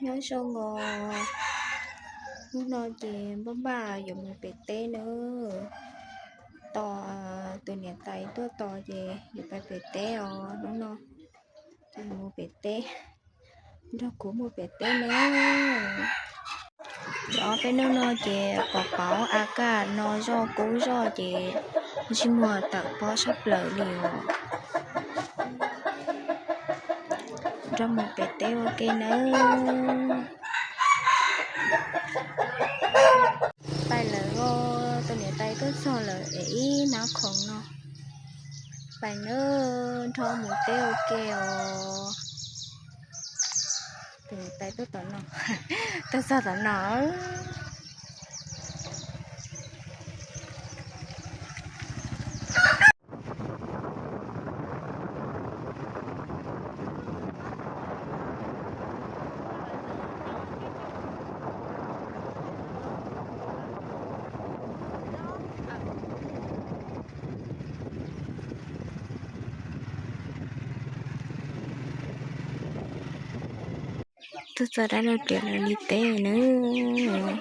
Nyob zoo os, hnub no ces npaj npaj yuav mus pem teb nawb. Tos tus niam tais tuaj tos ces yuav pais pem teb os. Hnub no ces mus pem teb, nrog kuv mus pem teb nawb. Cov peb hnub no ces pom pauv a kaj no zoj kub zoj ces ntsej muag tawm pob sab plaws li os. Nrog mus pem teb ua ke nawb. Pais lawm os, tus niam tais tuaj txog lawm es ib hnab khoom no. Pais nawb, nrog mus teb ua ke os. Tus niam tais tuaj tom no, tuaj txog tom no. Tuaj txog dab laug riam lawv li teb nawb.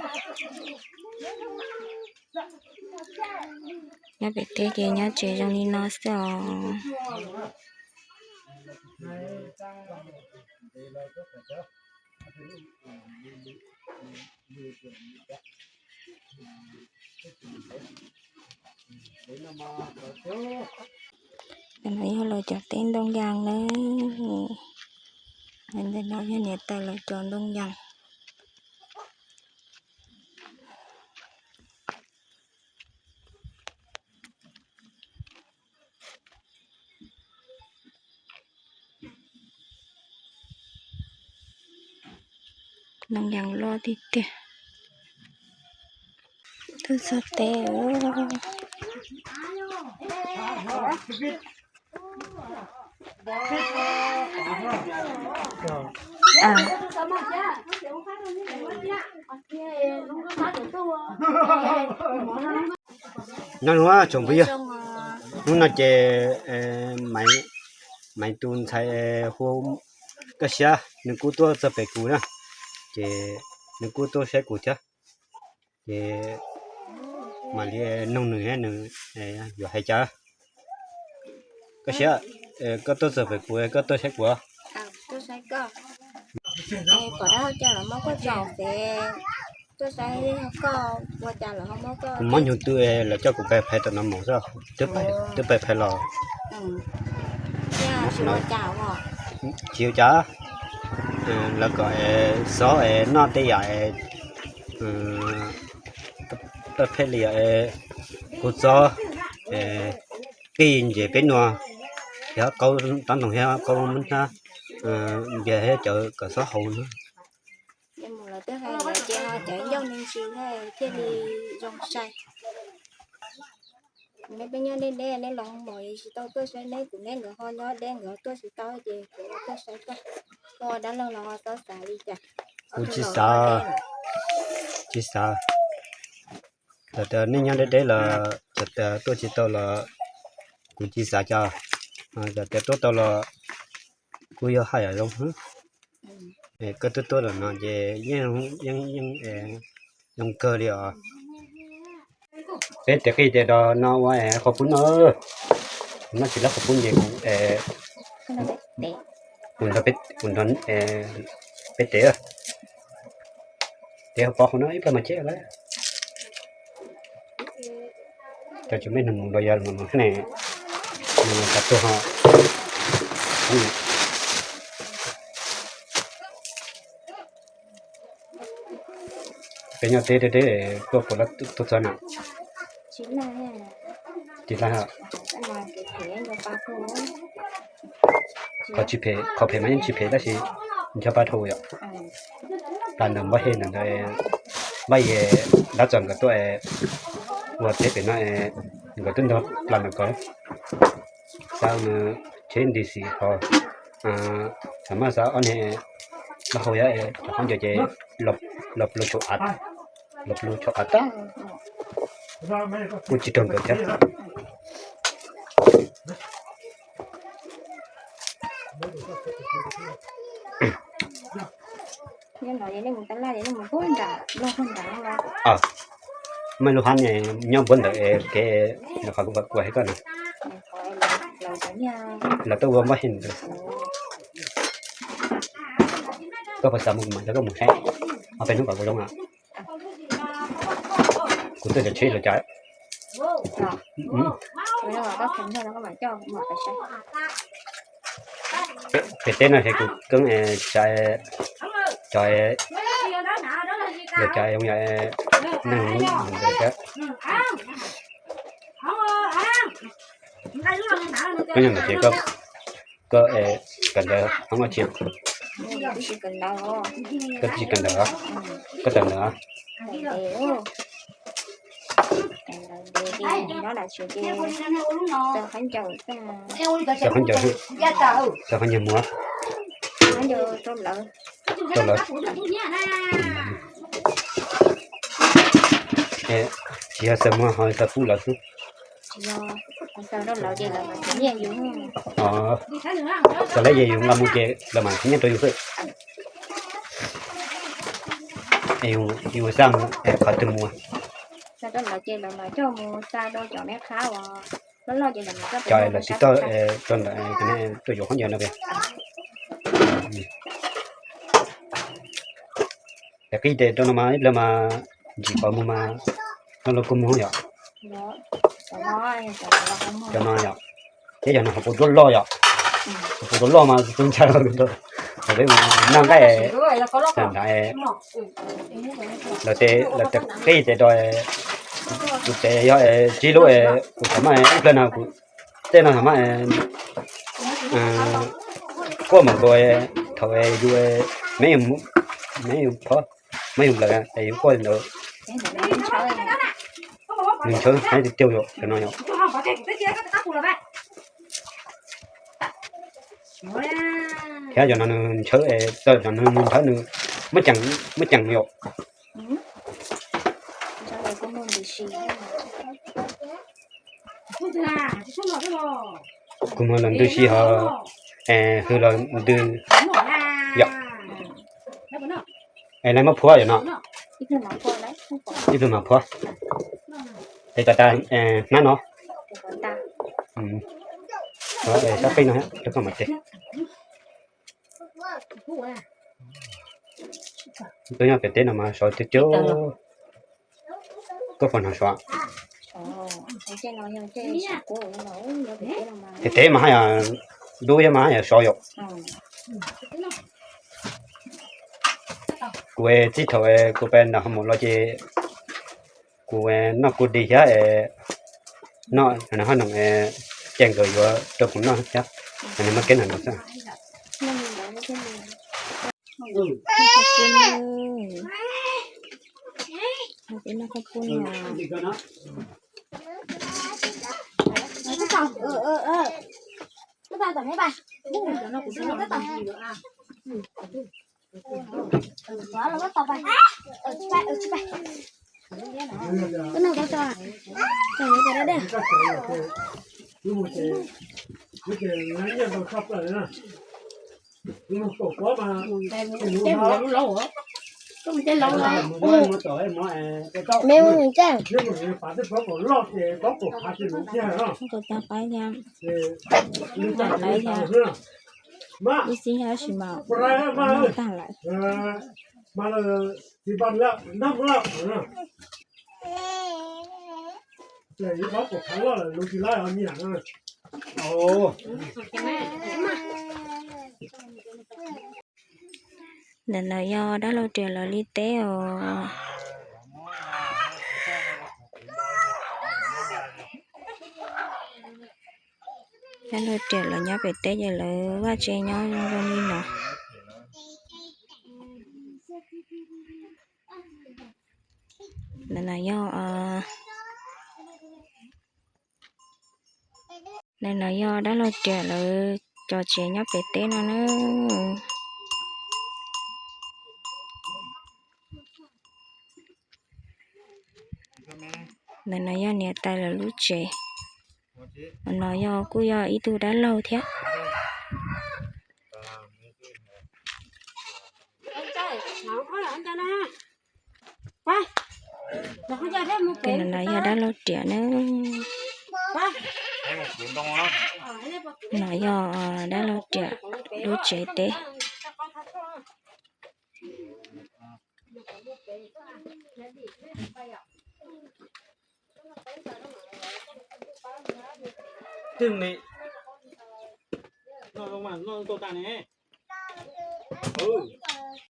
Nyob pem teb ces nyob tsev zoo li no xwb os. Cov no yog lawv cov teb ntoo yas nawb. Ntawm no yog niam tais lawv cov ntoo yas. Ntoo yas loj tiag tiag. Tuaj txog teb. Nyob zoo tsoom phooj ywg, hnub no ces Maiv tus ntxhais hu Koj Siab nws kuj tuaj txog pem kuv na, ces nws kuj tuaj saib kuv thiab, ces mam li nug nws, nws yuav hais cas. Koj Siab, koj tuaj txog pem kuv, koj tuaj saib kuv. Kuv mob nyuag twg lawv coj kuv pais phais tom no mus xwb, twb pais phais los. Tsis ua cas, lawv kom xob noj tej yam paj pheej li yog kua txob, qij ntses peb nua, thiab qaub taub ntoo thiab qaub mub hnab, npias thiab cawv kom xob haus na. Cov ncauj me ntsis thiaj li zoo sai. Neb peb nyob deb deb, neb los hoo mos tsis tau tuaj saib neb, kuv neb nkawd ho nyob deb nkawd tuaj tsis tau ces kuv tuaj saib koj. Koj dab laug los ho txhob xav li cas. Kuv tsis xav, tsis xav. Txawm tias nej nyob deb deb los, txawm tias tuaj tsis tau los, kuv tsis xav cas. Txawm tias tuaj tau los kuj yog haj yam zoo. Koj twb tuaj los no ces yeej, yeej zoo kawg li os. Peb tes qij tes dos no ua qhov pub no, noj tsis lab qhov pub ces kuv, kuv nrog peb tes, tes hauv pov hauv no ib plag mas cheb lawm. Cov tsis muaj neeg mus los yog mus ne, tas tuag ho. Peb nyob teb deb deb tuaj puas lab tuaj txog na? Tsis lab. Qhov tsis phem, qhov phem mas yeej tsis phem tab sis ncho pa dhau yom. Plas ntawm npab he ntawm ntawd, npab ye dab txawm nkawd tuaj ua teb pem no, nkawd twb nrog plas ntawm ko. Xav cheb nti xis ho, xav maj xav ob niag lab hau yab cov qab ncaws ces los pluag tshau av, los pluag tshau av tag, kuj tsis raug nkawd thiab. Nyob no es nej mus tab laj es nej mus puag nram, loj puag nram no los? Maj lub hab ne, nyob puag ntawm kev ntawm qhov kuv hais koj na. Los tuaj ua npoj heej ntawd. Koj puas xav mus kuv mam coj koj mus saib. Ob peb hnub kom kuv zoo na. Kuv tuaj cov tsheb los cas. Pem teb no ces kuv keeb tsa cov, los cov zoo yam neeg ntawd thiab. Koj nyob ntawd ces koj, koj kawm ntawv hoob ua tsi? Koj tsis kawm ntawv, koj tawm ntawv. Xaws khaub ncaws, xaws khaub ncaws muag, rau lawv. Tsis yog xaws muag ho xaws pub lawv xwb. Xaws lawv ces yus nqa mus ces lawv mam nyiaj rau yus xwb. Yus xa mus qhov twg mus? Cov lawv tsis tau rau ntawm tuaj yuav khaub ncaws no. Ces qij tes rau no mas ib pliag mas ntsim qhov mus mas no los kua muag yom. Cov no yom. Thiab yog no hauv paus duab loj yom. Hauv paus duab loj mas kuv ntshai los kuv rau hauv peb mus noj nqaij nrad. Lawv tes qij tes rau kuv tes yog tsib lub, kuv thaum maj ib pliag no kuv tej no thaum maj quaj mus nkaus thaum yus me, me yus phob, me yus nplawm es yus quaj ntawd. Nws ntshaw haib tiag tiag yom, cov no yom. Thiab cov no nws ntshaw, cov no nws ntshaw nws muab ceem, muab ceem yom. Kuv muag los ntws si ho, hws los ntws yom. Es lawv muab phuab yom no. Ib pliag mam phuab. Tes cov tas hnab no. Sab qij no rau koj mam tes. Tuaj nyob pem teb no mas sov tiag tiag. Koj puas hnov sov? Pem teb mas haj yam dub thiab mas haj yam sov yom. Kuv txij thaum kuv pem nram ho mus los ces kuv noj kuv dig thiab, noj haj noom ces nkawd yuav rau kuv noj thiab, nws muaj kev noj no xwb. Me mus ntej. Tus tag qaib thiab. Ib xib thiab tab sis mas tag lawm. Ntawm no yog dab laug riam lawv li teb os. Dab laug riam lawv nyob pem teb ces lawv vaj tse nyob zoo zoo li no. Ntawm no yog, ntawm no yog dab laug riam lawv cov tsev nyob pem teb no na. Ntawm no yog niam tais lawv lub tsev. No yog kuj yog ib tug dab laug thiab. Tus no yog dab laug riam na. No yog dab laug riam lub tsev teb. Twg ne? Noj zoo mas noj tau tas ne.